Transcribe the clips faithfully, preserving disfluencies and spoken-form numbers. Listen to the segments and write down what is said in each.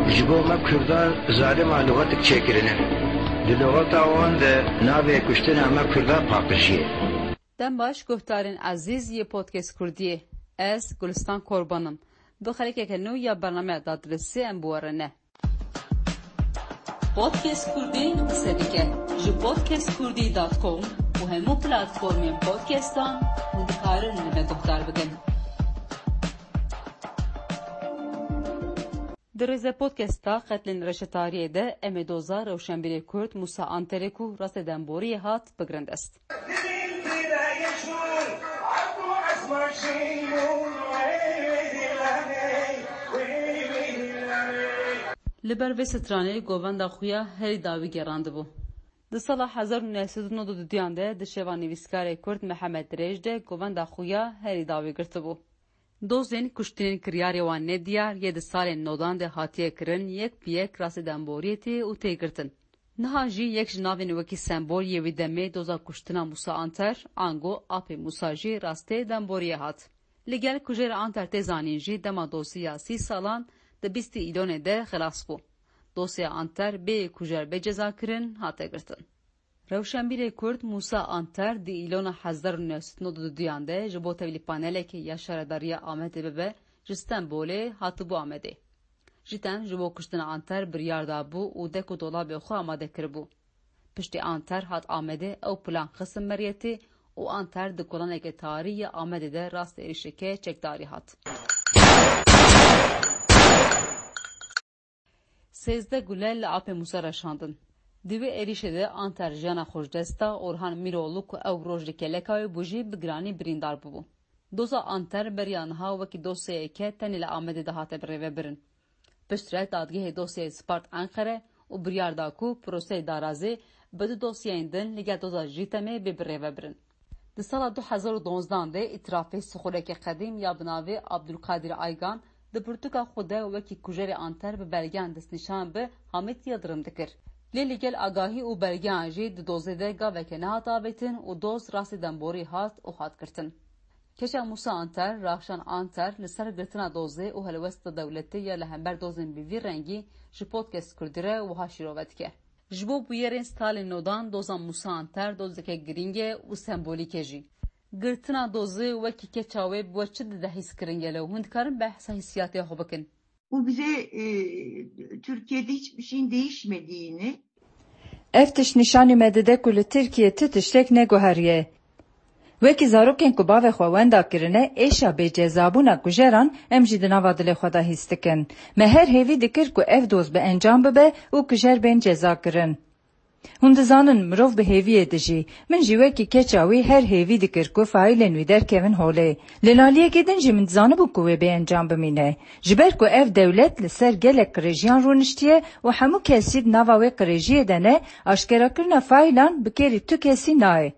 Ji bo me Kurdan zalima lûxetik çêkirine. Di lûxeta wan de navê kuştina me Kurdan paqijî ye. Dem baş, guhdarên ezîz yê Podcast Kurdiyê. Ez Gulistan Korban im. Bi xelekeke nû ya bernameya dadlesê em bi we re ne. Podcast Kurdî qise dike. Ji podcast kurdî dot com û hemû platformên podcastan hûn dikarin li me guhdar bikin. Di rêze podcasta Qetlên Reşetariyê de em ê doza rewşenbîrê Kurd Musa Anterê ku rastê demboriyê hat, bigirin dest. Li ber vê stranê govenda xwe ya herî dawî gerandibû. Di sala hezar û neh sed û nod û duduyan de di şeva nivîskarê Kurd Mihemed Dirêj de govenda xwe ya herî dawî girtibû. Dozên kuştinên kiryarê wan nediyar yê di salên nodan de hatiye kirin, yek bi yek rastê demboriyê tê û tê girtin. Niha jî yek ji navên wekî sembol yê wî demê doza kuştina Musa Anter, ango Apê Musa jî rastê demboriyê hat. Li gel kujerê Anter tê zanîn jî dema dosiya sî salan di bîstê Îlonê de xilas bû. Dosya Anter bê kujer bê cezakirin hate girtin. Rewşenbîrê Kurd Musa Anter di Îlona hezar û neh sed û nod û duduyan de ji bo tevlî panelekê ya şaredariya Amedê bibe ji Stenbolê hatibû Amedê. Ji ten ji bo kuştina Anter biryar dabû û dek û dolabê xwe amade kiribû. Piştî Anter hat Amedê ew plan xistin meriyetê û Anter di kolaneke tarî ya Amedê de rastê êrişeke çekdarî hat. Sêzdeh gule li Apê Musa re şandin. Di wê êrişê de Anter jiyana xwe ji dest da, Orhan Mîroğlu ku ew roj li keleka wê bû jî bi giranî birîndar bûbû. Doza Anter beriya niha wekî dosyayeke tenê li Amedê de hate birêvebirin. Piştre dadgehê dosyayê spart Enqere û biryar da ku proseyê darazê bi du dosyayên din li gel doza Jîtemê bê birêvebirin. Di sala du hezar û duwazdeh de îtirafê sixuleke qedîm ya bi navê Abdulkadir Aygan di pirtûka xwe de wekî kujerê Anter bi belgeyan destnîşan bi Hamit Yildirim dikir. Lê li gel agahî û belgeyan jî di dozê de gaveke nehat avêtin û doz rastî demborî hat û hat girtin. Keça Musa Anter, Ravşan Anter, li ser girtina dozê û helwesta dewletê ya li hember dozên bi vî rengî ji Podcast Kurdî re wiha şîrove dike. Ji bo bûyerên salên nodan doza Musa Anter dozeke girîng e û sembolîk e jî. Girtina dozê wekî keça wê bi we çi dide hîskirin gelo? Hûn dikarin behsa hîsiyatê xwe bikin? Bu bize, e, Türkiye'de hiçbir şeyin değişmediğini, Ev tişt nîşanî me dide ku li Tirkiye tu tiştek neguheriye. Wekî zarokên ku bavê xwe wenda kirine, êşa bêcezabûna kujeran em jî di nava dilê xwe de hîs dikin. Me her hêvî dikir ku ev doz bi encam bibe û kujer bên ceza kirin. Hûn dizanin, mirov bi hêviyê dijî. Min jî wekî keça wî her hêvî dikir ku faîlên wî derkevin holê. Li aliyekî din jî min dizanibû ku wê bê encam bimîne. Ji ber ku ev dewlet li ser gelek qirêjiyan rûniştiye û hemû kes jî di nava wê qirêjiyê de ne, aşkerakirina faîlan bi kêrî tu kesî nayê.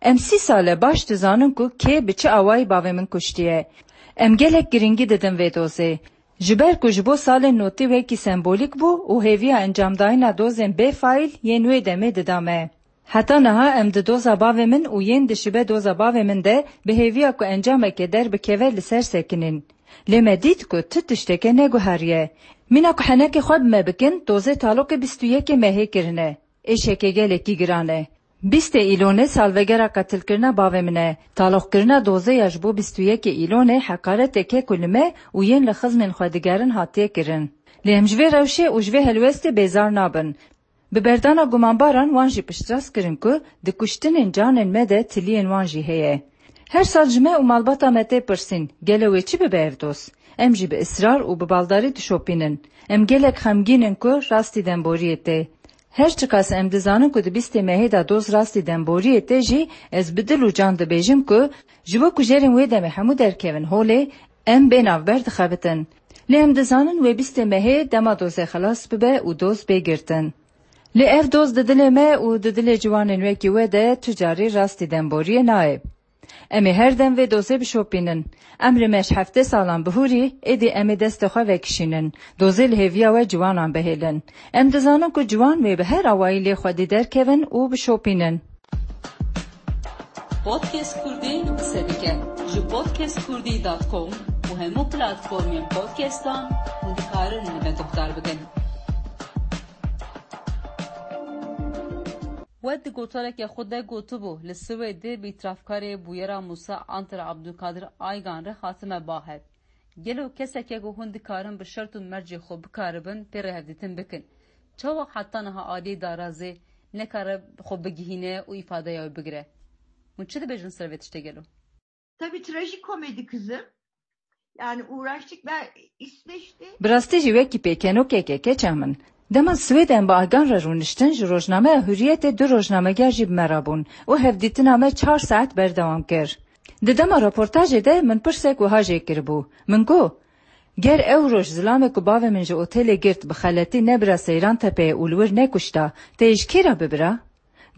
Em sî sal e baş dizanin ku kê bi çi awayî bavê min kuştiye. Em gelek girîngî didin vê dozê. Ji ber ku ji bo salên notî wekî sembolîk bû û hêviya encamdayîna dozên bê faîl yên wê demê dida me. Heta niha em di doza bavê min û yên dişibe doza bavê min de bi hêviya ku encameke derbikeve li ser sekinîn. Lê me dît ku tu tişteke neguheriye. Mîna ku henekê xwe bi me bikin, dozê taloqê bîst û yekê mehê kirine. Êşeke gelekî giran e. Bîstê Îlonê salvegera qetilkirina bavê min e. Taloqkirina dozê ya ji bo bîst û yekê Îlonê heqareteke ku li me û yên li xizmên xwe digerin hatiye kirin. Lê em ji vê rewşê û ji vê helwestê bêzar nabin. Bi berdana gumanbaran wan jî piştrast kirin ku di kuştinên canên me de tiliyên wan jî heye. Her sal ji me û malbata me tê pirsîn, gelo wê çi bibe ev doz? Em jî bi israr û bi baldarî dişopînin. Em gelek xemgîn in ku rastî demboriyê tê. Her çiqas em dizanin ku di bîstê mehê de doz rastî demboriyê tê jî, ez bi dil û can dibêjim ku ji bo kujerên wê demê hemû derkevin holê, em bê navber dixebitin. Lê em dizanin wê bîstê mehê dema dozê xilas bibe û doz bê girtin. Lê ev doz di dilê me û di dilê ciwanên wekî we de tu carî rastî demboriyê nayê. Em ê her dem vê dozê bişopînin. Emrê me ji heftê salan bihûrî, êdî em ê destê xwe vekişînin. Dozê li hêviya we ciwanan bihêlin. Em dizanin ku ciwan wê bi her awayî lê xwedî derkevin û bişopînin. Podcast Kurdî qise dike. Ji podcast kurdî dot com û hemû platformên podcastan Hûn dikarin li me guhdar bikin. We di gotareke xwe de gotibû, li Swêdê bi îtirafkarê bûyera Musa Anter Abdulkadir Aygan re hatime ba hev. Gelo keseke ku hûn dikarin bi şert û mercê xwe bikaribin pê re hevdîtin bikin, çawa heta niha aliyê darazê nekare xwe bigihîne û îfadeya wê bigire? Hûn çi dibêjin ser vê tiştê gelo? Tabii trajikomedi kızım. Yani uğraştık ve İsveç'te Bi rastî jî wekî pêkenokeke keça min. Dema Swêd em bi Aygan re rûniştin, ji rojnameya Hurriyetê du rojnameger jî bi me re bûn û hevdîtina me çar saet berdewam kir. Di dema reportajê de min pirsek wiha jê kiribû. Min got, ger ew roj zilamê ku bavê min ji otelê girt bi xeletî nebira Seyran Tepeyê û li wir nekuşta, te yê ji kê re bibira?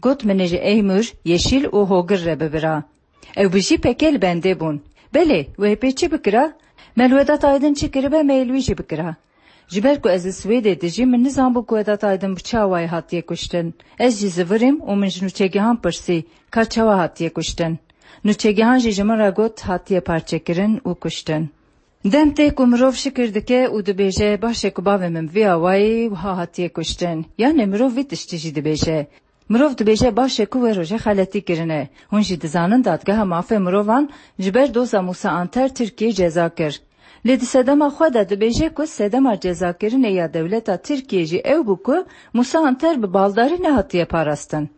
Got, min ê ji Eymur, Yeşîl û Hogir re bibira. Ew bi jî pekê li bendê bûn. Belê, wê pê çi bikira? Me li Wedat Aydin çi kiribe, me yê li wî jî bikira. Ji ber ku ez li Swêdê dijîm, min nizanbû ku Wedat Aydin bi çi awayî hatiye kuştin. Ez jî zivirîm û min ji nûçegihan pirsî, ka çawa hatiye kuştin. Nûçegihan jî ji min re got, hatiye parçekirin û kuştin. Dem tê ku mirov şikir dike û dibêje, baş e ku bavê min vî awayî wiha hatiye kuştin. Yanê mirov vî tiştî jî dibêje. Mirov dibêje, baş e ku wê rojê xeletî kirine. Hûn jî dizanin dadgeha mafê mirovan ji ber doza Mûsa Anter Tirkiyê ceza kir. Lê di sedema xwe de dibêje ku sedema cezakirinê ya dewleta Tirkiyê jî ew bû ku Mûsa Anter bi baldarî nehatiye parastin.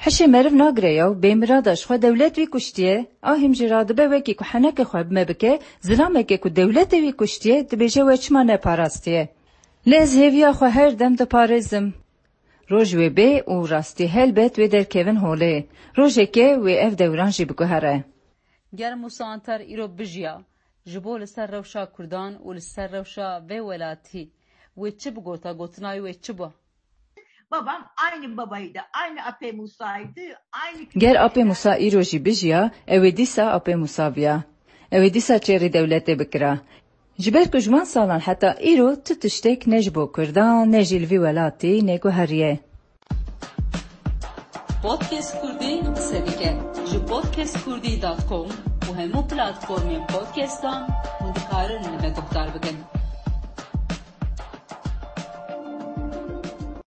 Hişê meriv nagire yaw, bêmirada ji xwe dewlet wî kuştiye, a hîm jî radibe wekî ku henekê xwe bi me bike, zilamekê ku dewletê wî kuştiye, dibêje we çima neparastiye? Lê ez hêviya xwe her dem diparêzim. Roj wê bê û rastî helbet wê derkevin holê. Rojekê wê ev dewran jî biguhere. Ger Mûsa Anter îro bijiya, ji bo li ser rewşa Kurdan û li ser rewşa vê welatî wê çi bigota, gotina wê çi ba? Babam aynı babaydı, aynı Apê Musa'ydı, aynı Ger Apê Musa îro jî bijiya, ew ê dîsa Apê Musa viya. Ew ê dîsa çêrî dewletê bikira. Ji ber ku ji wan salan heta îro tu tiştek ne ji bo Kurdan, ne jî li vî welatî neguheriye. Podcast Kurdî qise dike. Ji podcast kurdî dot com û hemû platformên podcastan hûn dikarin li me guhdar bikin.